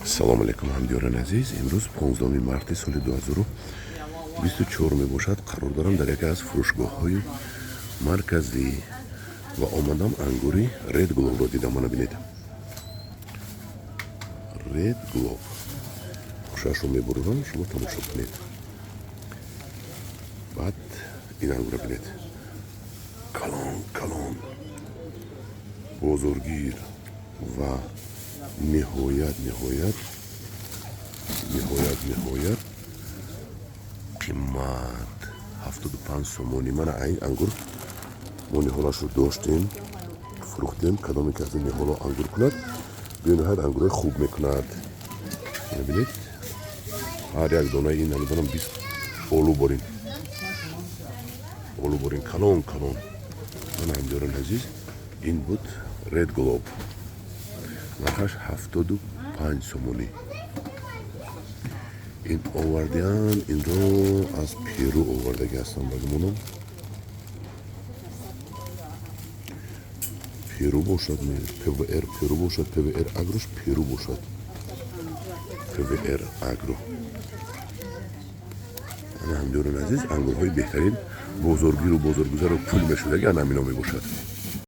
Ассалому алайкум, ҳамдиёрони азиз. Имрӯз 15 марти соли 2024 мебошад. Қарор дорам дар яке аз фурӯшгоҳҳои марказӣ ва омадам, ангури Ред Глобро дидам. Мана бинед, Ред Глоб. Хушашро мебурам, шумо тамошо кунед. Баъд ин ангурро бинед, калон калон, бозоргир ва ниҳоят, ниҳоят, ниҳоят, ниҳоят қимат, 75 сомонӣ. Мана айн ангур мо ниҳолашро доштем, фурӯхтем. Кадоме ки аз ин ниҳоло ангур кунад, бениҳоят ангурҳои хуб мекунад. Мебинед, ҳар як донаи ин, намедонам, 20 олу борин, олу борин, калон калон. Мана, ҳамдиёрони азиз, ин буд Ред Глоб, нархаш 75 сомонӣ. Ин овардиан, инро аз Перу овардаги ҳастам, ба гумонам, Перу бошад. ПВР Перу бошад, ПВР Агрош Перу бошад, ПВР Агро. Ана, ҳамдиёрони азиз, ангурҳои беҳтарин, бозоргиру бозоргузару пул мешудаги ана ҳамино мебошад.